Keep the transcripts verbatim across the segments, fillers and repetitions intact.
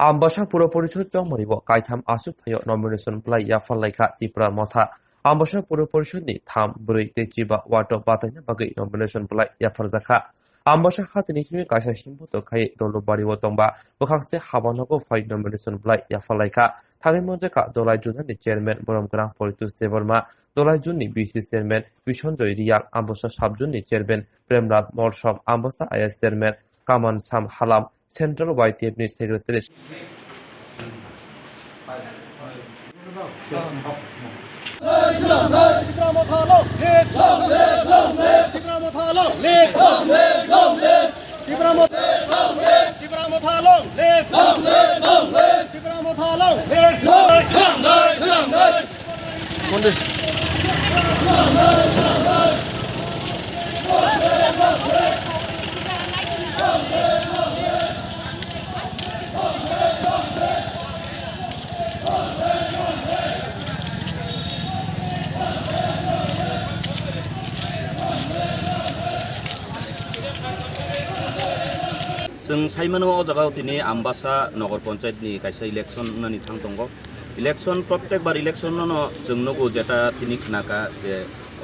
Ambasa Puro Porishod chongmani o kaitham aswk thaio nomination bwlai yaphar laikha Tipra Motha. Ambasa Puro Porishod ni tham, bwrwi tei chiba ward o bataina bagwi nomination bwlai yapharjakha. Ambasa hatini simi kaisa simbuto khai Dolubari o tongba bwkhakste habanogo phai nomination bwlai yaphar laikha. Thangwi manjakha Dolai Juna ni chairman Borom Gwnang Poritos Debbarma, Dolai Jun ni B C chairman Bisonjoy Riyang, Ambasa sub jun ni chairman Premlal Molsom, Ambasa I S chairman Kaman Sam Halam, Central Y T F ni secretary. Chwng sai mano, o jaga o tini Ambasa Nogor Panchayat ni kaisa election wngnani thang tongo. Election, prottek bar election no, no chwng nugo, jeta tini khnaka je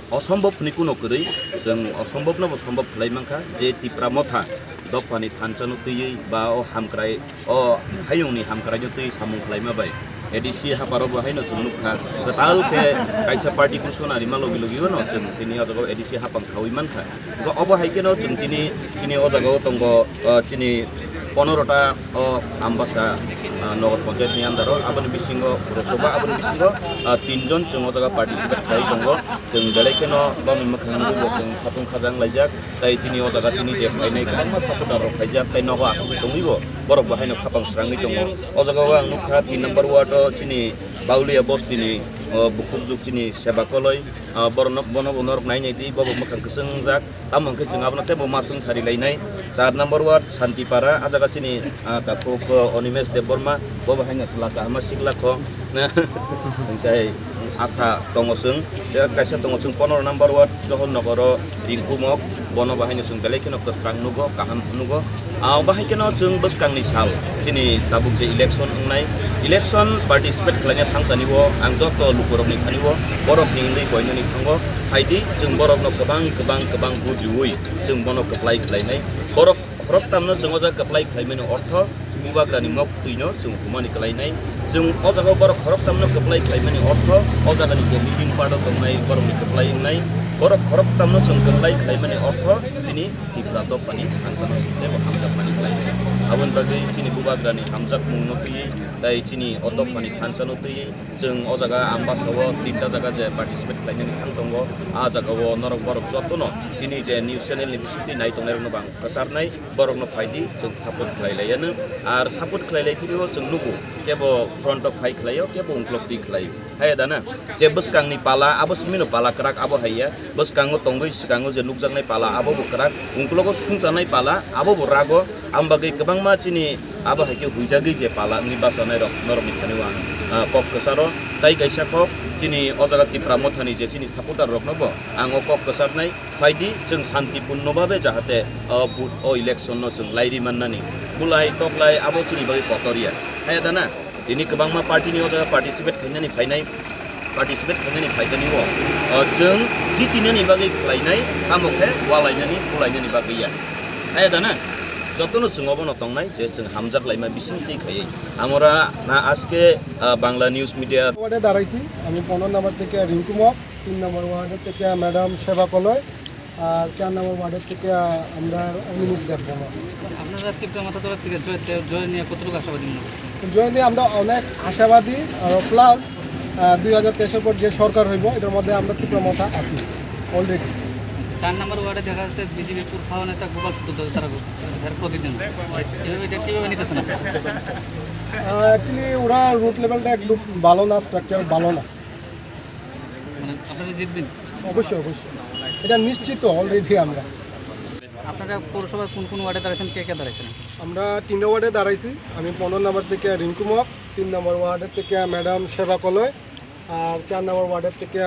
osombhob hwnwi kuno kwrwi, chwng osombhob no bo sombhob khlai mankha, je Tipra Motha dophani thansa no twiwi ba o hamkrai, o hayung ni hamkrai no twiwi samung khlaima bai A D C haparo bo haino chwng nukha, kwtal khe kaisa party kuso narima logi logi no chwng tini o jaga o A D C hapang khawi mankha. Bo obo hai kheno chwng tini, chini o jaga o tongo, ah, chini ponoro ta o Ambasa, ah, Nogor Panchayat ni under o, aboni bisingo Purosabha, aboni bisingo, ah, tinjon chwng o jaga participate khlai tongo. Chwng belai kheno boni mwkhang nugwi bo chwng khatung khajang laijak, tei chini o jaga tini je phainai kwbangma supporter rok khaijak, tei nogo asugwi tongwi bo borok bo haino khapang srangwi tongo. O jaga o ang nukha tin number ward o chini Baulia bosti ni, o, bukhukjwk chini Seba Koloi, ah, borok no, bono bo norok nai nai di, bo bo mwkhang kwchwng wngjak. Tamo hwnkhe chwng abono teibo ma chwng sari lainai. Char number ward Santipara, ah jaga chini, ah, takhuk, oh, Animesh Debbarma, bo bo haino chwla kahama sikla kho. Hwnkhe asa tongo chwng. Tei kaisa tongo chwng pondro number ward Johor Nogoro Rinku Mok, bono bo haino chwng belai kheno kwsrang nugo, kaham nugo. Ah, bahai kheno chwng bwskangni sal, chini tabuk je election wngnai, election participate khlaina thang tani o ang joto lukurokni thani o borokni wngwi koinani thango. Phaidi chwng borokno kwbang, kwbang, kwbang vote riwi chwng bono kwplai khlainai. Borok khoroktamno chwng o jaga kwplai khlaimani ortho, chwng bubagrani mok twino chwng humani khlainai. Chwng o jaga borok khoroktamno kwplai khlaimani ortho, o jagani je leading part o tongnai borokni kwplai wngnai. Borok khoroktamno chwng kwplai khlaimani ortho, chini Tipra dophani thansa no swi teibo hamjakmani khlai. Aboni bagwi chini bubagrani hamjakmung no twiwi tei chini o dophani thansa no twiwi chwng o jaga Ambasa o tinta jaga je participate khlainani thang tongo, ah jaga o norok borok jotono tini je news channel ni bisingtwi nai tongnai rokno bo ang kwcharnai, borokno phaidi chwng support khlai lai ano. Ar support khlai lai tini o chwng nugo, kebo front o phai khlai o, kebo ungkulok twi khlai o. Haya dana, je bwskangni pala, abo simino pala kwrak, abo haiya. Bwskango tongwi, swkango je nukjaknai pala, abo bo kwrak. Ungkulogo sungchanai pala, abo bo rago. Ang bagwi kwbangma chini abo hai khe huijagwi je pala wngwi bachanai rok, norokni thani o ang, ah, kok kwcharo. Tai kaisa kok, chini o jaga Tipra Mothani je chini supporter rokno bo ang o kok kwcharnai. Phaidi chwng santipurno babe jahate, ah, bu-, o election no chwng lairi mannani. Bulai, toklai, abo chini bagwi kotor ya. Haya dana? Tini kwbangma party ni o jaga participate khainani phainai, participate khainani phaikani o, o, chwng jitinani bagwi khlainai, tamo khe walainani, bulainani bagwi ya. Haya dana? Jotono chwng obono tongnai je chwng hamjak laima bising twi khaiwi. Amora na aske, ah, Bangla news media. ওয়ার্ডে দাঁড়াইছি আমি পনেরো নম্বর থেকে রিঙ্কু মক, তিন নম্বর ওয়ার্ডের থেকে ম্যাডাম সেবা কলয়, আর চার নম্বর ওয়ার্ডের থেকে আমরা অনিমেষ দেববর্মা। আচ্ছা, আপনারা তীব্র মাথা তরফ থেকে জয়, জয় নিয়ে কতটুকু আশাবাদী মনে করছেন? জয় নিয়ে আমরা অনেক আশাবাদী, আর প্লাস, আহ, দুই হাজার তেইশের পর যে সরকার হইব, এটার মধ্যে আমরা তীব্র মাথা আছি অলরেডি। আচ্ছা, চার নম্বর ওয়ার্ডে দেখা যাচ্ছে বিজেপি পুর খাওয়া নেতা গোপাল সূত্রধর তারা গো-, তারা প্রতিদ্বন্দ্বী। এভাবে এটা কিভাবে নিতেছেন আপনারা? আহ, অ্যাকচুয়ালি ওরা রুট লেভেলটা একটু ভালো না, স্ট্রাকচার ভালো না। মানে, আপনারা জিতবেন? অবশ্যই, অবশ্যই। এটা নিশ্চিত তো, অলরেডি আমরা। আপনারা পৌরসভার কোন কোন ওয়ার্ডে দাঁড়াইছেন, কে কে দাঁড়াইছেন? আমরা তিনটা ওয়ার্ডে দাঁড়াইছি। আমি পনেরো নম্বর থেকে রিঙ্কু মক, তিন নম্বর ওয়ার্ডের থেকে ম্যাডাম সেবা কলয়, আর চার নম্বর ওয়ার্ডের থেকে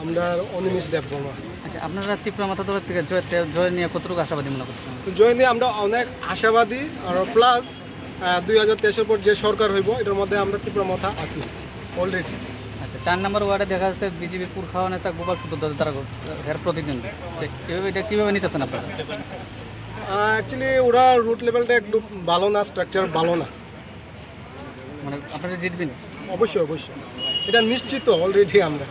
আমরা অনিমেষ দেববর্মা। আচ্ছা, আপনারা তীব্র মাথা তরফ থেকে জয়, জয় নিয়ে কতটুকু আশাবাদী মনে করছেন? তো জয় নিয়ে আমরা অনেক আশাবাদী, আর প্লাস আহ, দুই হাজার তেইশের পর যে সরকার হইব, এটার মধ্যে আমরা তীব্র মথা আছি অলরেডি। আচ্ছা, চার নম্বর ওয়ার্ডে দেখা যাচ্ছে বিজেপি পুরখাওয়া নেতা গোপাল সূত্রধর দ্বারা গো-, হের প্রতিদ্বন্দ্বী। তো এভাবে, এটা কীভাবে নিতেছেন আপনারা? অ্যাকচুয়ালি ওরা রুট লেভেলটা একটু ভালো না, স্ট্রাকচার ভালো না। মানে আপনারা জিতবেন? অবশ্যই, অবশ্যই, এটা নিশ্চিত। অলরেডি আমরা